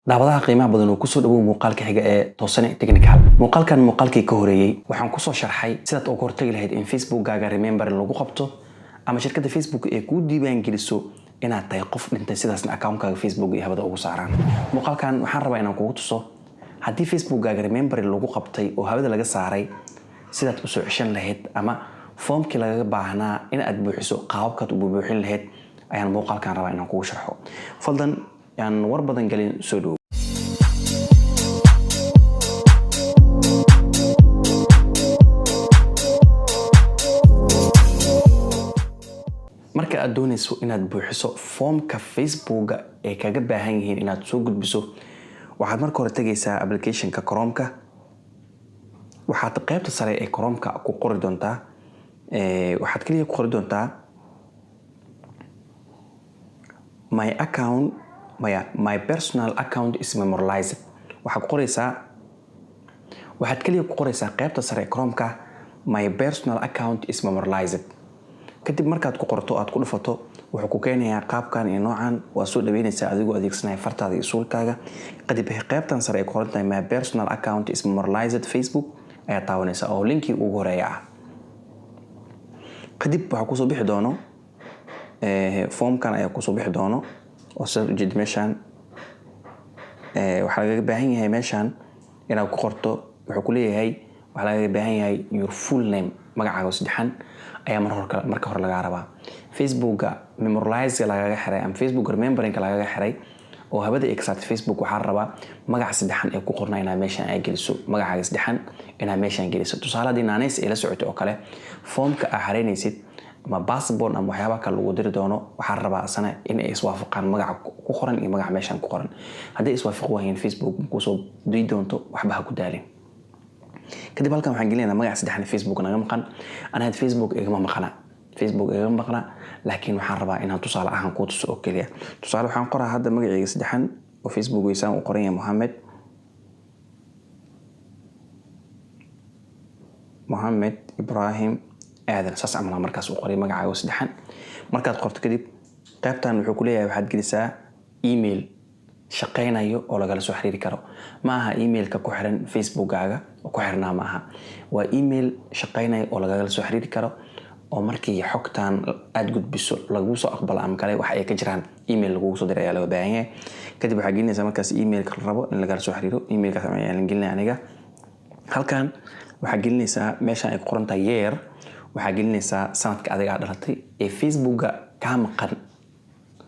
Daawadaha qiimaha badan oo kusoo dhawow muuqaalka xiga ee Toosane Technical. Muuqaalkan muuqaalkii ka horeeyey waxaan kusoo sharxay sidaad uga hortagi lahayd in Facebookkaaga remembering lagu qabto ama shirkadda Facebook ee kuu diiwaangeliso inaad tahay qof dhintay, sidaasna accountkaaga Facebook iyo hawada ugu saaraan. Muuqaalkan waxaan rabaa inaan kugu tuso haddii Facebookkaaga remembering lagu qabtay oo hawada laga saaray, sidaad usoo ceshan lahayd ama foomkii lagaga baahnaa in aad buuxiso, qaababkaad u buuxin lahayd ayaan muuqaalkan rabaa inaan kugu sharxo. Fadlan yaan war badan gelin, soo dhowo. Marka aad doonayso inaad buuxiso foomka Facebooka ee kaga baahan yihiin inaad soo gudbiso, waxaad marka hore tegaysaa applicationka Chromeka. Waxaad qaybta sare ee Chromeka ku qori doontaa, waxaad kaliya ku qori doontaa "my account", maya, "my personal account is memorialized". Waxaad ku qoraysaa, waxaad kaliya ku qoraysaa qaybta sare ee Chromeka "my personal account is memorialized". Kadib markaad ku qorto, aad ku dhufato, wuxuu ku keenayaa qaabkan iyo noocan. Waa soo dhaweynaysaa adigoo adeegsanaya fartaada iyo suulkaaga. Kadib qaybtan sare ay ku qoran tahay "my personal account is memorialized Facebook" ayaa taabanaysaa, oo linkii ugu horeeya ah. Kadib waxaa kusoo bixi doono foomkan ayaa kusoo bixi doono, oo sidaad ujeed meeshaan waxaa lagaga baahan yahay meeshaan inaad ku qorto. Wuxuu ku leeyahay waxaa lagaga baahan yahay your full name, magacaaga saddexan ayaa mar hore marka hore lagaa rabaa. Facebooka memorialize lagaga xiray ama Facebook rememberinka lagaga xiray oo hawada ay ka saartay Facebook, waxaa rabaa magaca saddexan ee ku qorna inaad meeshan ay geliso, magacaaga saddexan inaad meeshan geliso. Tusaale, haddii naaneys ay la socotay oo kale, foomka aad xareynaysid ama passport ama waxyaabaha kale lagu diri doono, waxaa rabaa asana in ay iswaafaqaan magaca ku qoran iyo magaca meeshan ku qoran. Haddii iswaafaqi waayeen, Facebook kusoo duyi doonto, waxba ha ku daalin. Kadib halkan waxaan gelinaynaa magaca saddexan Facebook naga maqan. Anaad Facebook igama maqna, Facebook igama maqna, laakiin waxaan rabaa inaan tusaale ahaan kuu tuso oo keliya. Tusaale, waxaan qoraa hadda magacayga saddexan oo Facebook weysaan u qoran yahay, Mohamed Ibrahim Aadan, saas camal markaas u qoray. Magacaaga saddexan markaad qorto kadib, qaybtan wuxuu ku leeyahay waxaad gelisaa email shaqaynayo oo lagala soo xiriiri karo. Ma aha emailka ku xiran Facebookkaaga oo ku xirnaa, ma aha. Waa email shaqaynayo oo lagala soo xiriiri karo, oo markii xogtan aada gudbiso lagu soo aqbalo ama kale wax ay ka jiraan, email lagugu soo diray ayaa loo baahan yahay. Kadib waxaa gelinaysaa markaas emailka la rabo in lagala soo xiriiro. Emailkaas ayaan gelinaya aniga. Halkan waxaa gelinaysaa, meeshan ay ku qoran tahay year, waxaa gelinaysaa sanadka adigaa dhalatay ee Facebooka kaa maqan,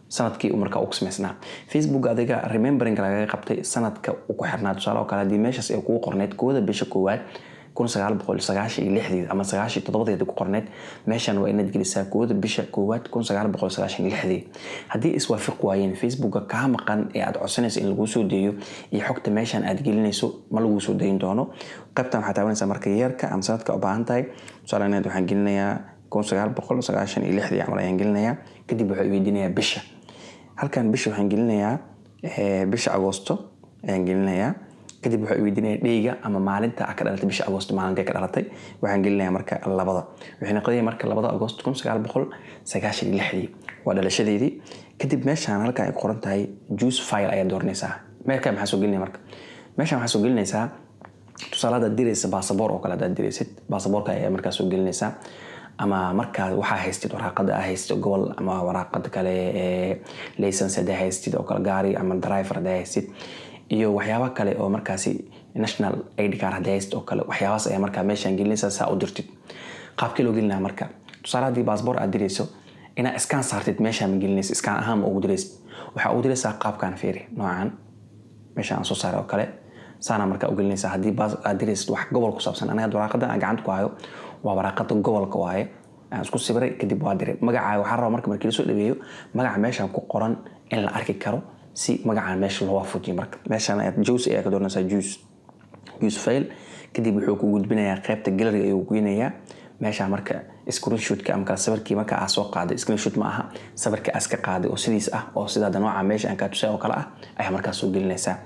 sanadkii uu markaa ugu samaysnaa Facebook adiga remembering lagaga qabtay, sanadka uu ku xirnaa. Tusaale oo kale, haddii meeshaas ay kugu qorneyd 1-da bisha 1 1996-dii ama 97-deedi ku qorneyd, meeshan waa inaad gelisaa 1-da bisha 1 1996-dii. Haddii iswaafiq waayeen Facebooka kaa maqan ee aad codsanayso in laguu soo deeyo iyo xogta meeshan aad gelinayso, ma laguu soo dayin doono. Qaybtan waxaa taabanaysaa marka yearka ama sanadka u baahan tahay. Tusaale inaad waxaan gelinayaa 1996-dii camal ayaan gelinayaa. Kadib waxaa weydiinayaa bisha. Halkan bisha waxaan gelinayaa, bisha Agoosto ayaan gelinayaa. Kadib waxaa weydiinaya dayga ama maalinta ka dhalatay bisha Agoosto, maalintay ka dhalatay. Waxaan gelinayaa marka 2-da, waxay noqonaya marka 2-da Agoosto 1996-dii waa dhalashadeedii. Kadib meeshaan halkan ay ku qoran tahay "choose file" ayaa dooranaysaa. Meelka maxaa soo gelinaya marka? Meeshaan waxaa soo gelinaysaa, tusaale, haddaad diraysa baasaboor oo kale, haddaad diraysid baasaboorka ayaa markaa soo gelinaysaa, ama markaa waxaa haystid waraaqada aa haystid gobol ama waraaqada kale ee license haddaa haystid oo kale, gaari ama driver haddaa haystid iyo waxyaaba kale oo markaasi national ID card haddaa haystid oo kale, waxyaabahaas ayaa markaa meeshaan gelinaysaa saa u dirtid. Qaabkee loo gelinaa marka? Tusaale, haddii baasboor aad dirayso, inaad scan saartid meeshaan ma gelinaysa, scan ahaan ma ugu diraysid. Waxaa ugu diraysaa qaabkan, fiiri, noocan meeshaan aan soo saaray oo kale, saana markaa u gelinaysaa. Haddii baas aad diraysid wax gobol ku saabsan, aniga hadda waraaqadan aan gacanta ku hayo waa waraaqada gobolka waaye, aan isku sawiray, kadib waa diray. Magacaaga waxaa rabaa marka markii lasoo dhaweeyo magaca meeshaan ku qoran in la arki karo, si magacaan meesha loo waafajiyo. Marka meeshaan ayaad choose ayaa ka dooranaysaa, choose file. Kadib wuxuu ku gudbinayaa qaybta gallery ayuu geynayaa. Meesha marka screenshotka ama kala sawirkii marka aad soo qaaday, screenshot ma aha, sawirka aad iska qaaday oo sidiis ah, oo sidaada nooca meesha aan kaa tusay oo kale ah, ayaa markaas soo gelinaysaa.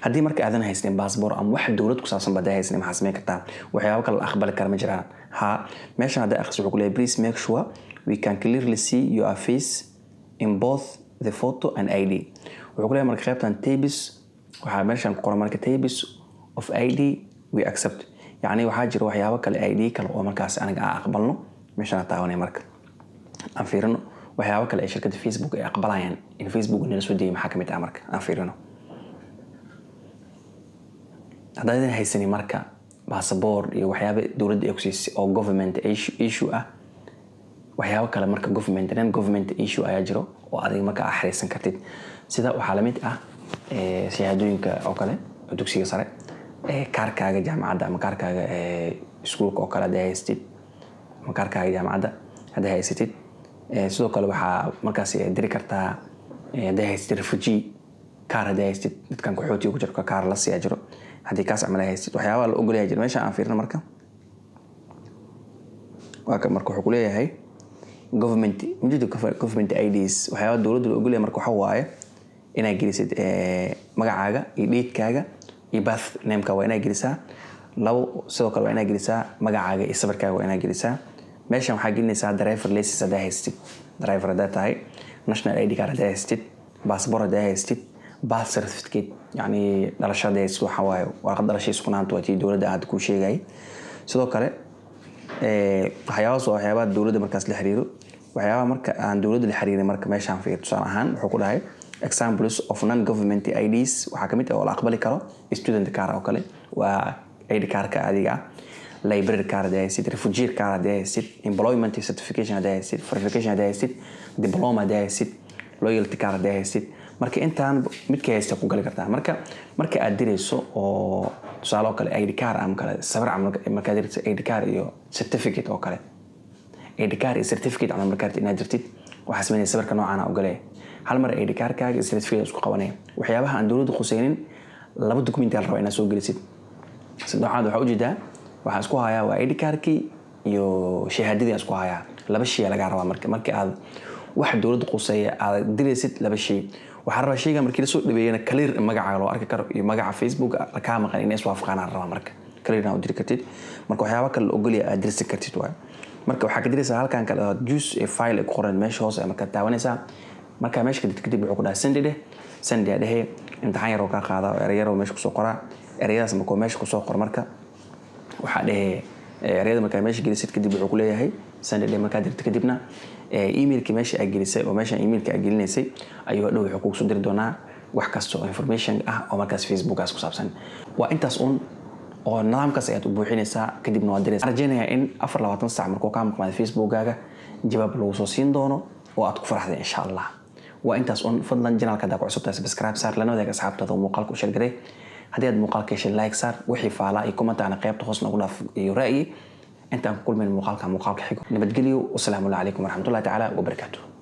Haddii marka aadan haysanin baasboor ama wax dowlad ku saabsan baad haysanin, maxaa samayn kartaa? Waxyaabo kale la aqbali kara ma jiraan? Ha, meeshan hadda akhris, wuxuu ku leeyahay "Please make sure we can clearly see your face in both the photo and ID." Wuxuu ku leeyahay marka qaybtan types Waxaa meeshan ku qoran marka "types of ID we accept", yacni waxaa jira waxyaabo kale, ID kale oo markaas aniga aan aqbalno. Meeshaan taabanay. Marka aan fiirino waxyaabo kale ee shirkadda Facebook ay aqbalayaan in Facebook nala soo degay, maxaa kamid ah? Marka aan fiirino, haddaadan haysanin marka basaboor iyo waxyaaba dowladda ay ku siisay oo government issue ah, waxyaabo kale marka government, non government issue ayaa jiro oo adiga marka aad xariisan kartid. Sida waxaa lamid ah shahaadooyinka oo kale oo dugsiga sare, kaarkaaga jaamacadda ama kaarkaaga iskuulka oo kale hadday haysatid, ama kaarkaaga jaamacadda hadday haysatid. Sidoo kale waxaa markaas diri kartaa hadday haysatid refugee kaar, hadday haysatid dadkan qaxootiga ku jiro kaar la siiyaa jiro, haddii kaas camal ay haysatid, waxyaabaha la ogolyahay jiro. Meesha aan fiirino marka waa ka. Marka wuxuu kuleeyahay government mujida, government IDs, waxyaabaha dowladda la ogolyahay. Marka waxa waaye inaad gelisid magacaaga iyo date-kaaga iyo birth name-ka waa inaad gelisaa. Labo, sidoo kale waa inaad gelisaa magacaaga iyo sawirkaaga waa inaad gelisaa. Meeshan waxaa gelinaysaa driver license haddaa haysatid, driver haddaa tahay, national ID card haddaa haysatid, passport haddaa haysatid, birth certificate, yacni dhalasho haddaa haysatid. Waxaa waaye warqad dhalasho iskunaanta, waa tii dowladda aad kuu sheegayay. Sidoo kale waxyaabahaas waa waxyaabaha dowladda markaas la xiriiro. Waxyaabaha marka aan dowladda la xiriirin marka meeshaan fiir. Tusaale ahaan wuxuu ku dhahay "examples of non government IDs" waxaa kamid ah oo la aqbali karo student card oo kale, waa ID card-ka adiga ah, library card haddii haysid, refugee card haddii haysid, employment certification haddii haysid, verification haddii haysid, diploma haddii haysid, loyalty card haddii haysid. Marka intaan midka haysta ku gali kartaa. Marka marka aad dirayso oo tusaale oo kale ID card ama kale sawir camal markaad dirayso, ID card iyo certificate oo kale, ID card iyo certificate camal markaad inaad dirtid, waxaa sameynaya sawirka noocan ah ogolaya. Hal mar ID card-kaaga iyo certificate isku qabanaya. Waxyaabaha aan dowladda khuseynin laba document la rabaa inaad soo gelisid. Saddexaad waxaa ujeedaa waxaa isku hayaa waa ID card-kii iyo shahaadadii isku hayaa. Laba shay lagaa rabaa marka aad wax dowladda quseeya aad diraysid, laba shay waxaa rabaa. Shayga markii lasoo dhaweeyana clear magacaaga loo arki karo iyo magaca Facebook kaa maqan inay iswaafaqaan aan rabaa. Marka clear inaad u diri kartid. Marka waxyaaba kale la ogolaya aad dirsan kartid waayo. Marka waxaa ka diraysaa halkan kale "choose a file" ay ku qoran meesha hoose. Marka taabanaysaa, markaa meesha kadib kadib wuxuu ku dhahaa "send" dheh. "Send" aa dhehe. Imtixaan yaroo kaa qaada oo erey yaroo meesha kusoo qoraa. Ereyadaas markuu meesha kusoo qor, marka waxaa dhehe ereyada markaa meesha gelisid kadib wuxuu ku leeyahay "send" dheh. Markaa dirto kadibna emailkii meesha aad gelisay oo meesha emailka aad gelinaysay ayuu hadhow wuxuu kugu soo diri doonaa wax kasta oo information ah oo markaas Facebookaas ku saabsan. Waa intaas un oo nidaamkaas ayaad u buuxinaysaa, kadibna waad diraysaa. Rajaynayaa in 24 saac markuu kaa maqnaado Facebookaaga jawaab lagu soo siin doono oo aad ku faraxday, insha Allah. Waa intaas un. Fadlan channel-ka haddaa ku cusubtahay, subscribe saar, lana wadaag asxaabtaada oo muuqaalka u share garay. Haddii aad muuqaalka heshay, like saar. Wixii faalaa iyo comment-aana qaybta hoos noogu dhaaf iyo ra'yi. Intaan ku kulmayn muuqaalka muuqaalka xigo, nabadgelyo. Wasalaamu calaykum waraxmatullahi tacaala wabarakaatuh.